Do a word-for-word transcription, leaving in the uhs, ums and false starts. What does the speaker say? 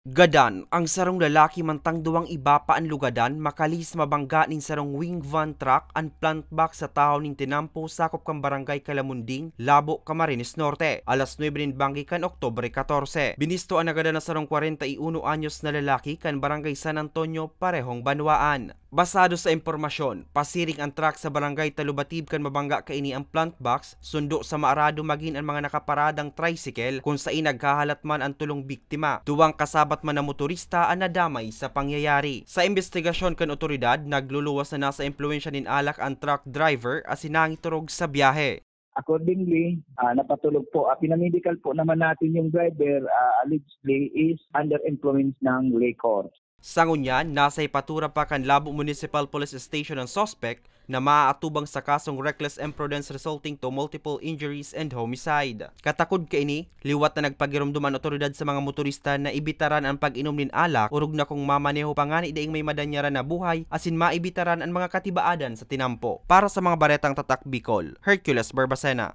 Gadan ang sarong lalaki mantang duwang iba pa an lugadan makalis mabangga nin sarong wing van truck an plant box sa tahaw nin tinampo sakop kan Barangay Kalamunding, Labo, Camarines Norte, alas nuebe nin banggi kan Oktubre katorse. Binisto an nagadan na sarong kwarenta y uno anyos na lalaki kan Barangay San Antonio, parehong banwaan. Basado sa impormasyon, pasiring an truck sa Barangay Talubatib kan mabangga kaini an plant box, sundo sa maarado magin an mga nakaparadang tricycle, kun sain naghahalat man an tolong biktima. Duwang kasabat man na motorista an nadamay sa pangyayari. Sa imbestigasyon kan otoridad, nagluluwas na nasa impluwensya nin alak an truck driver asin nangiturog sa biyahe. Accordingly, ah, napatulog po. Ah, pinamedical po naman natin yung driver, ah, allegedly is under influence ng liquor. Sa ngunyan, nasa hipatura pa kan Labo Municipal Police Station an suspek na maaatubang sa kasong reckless imprudence resulting to multiple injuries and homicide. Katakod kaini, liwat na nagpagiromdom an otoridad sa mga motorista na ibitaran an pag-inom nin alak, orog na kung mamaneho pa ngani daing may madanyaran na buhay, asin maibitaran an mga katibaadan sa tinampo. Para sa mga baretang Tatak Bicol, Hercules Barbacena.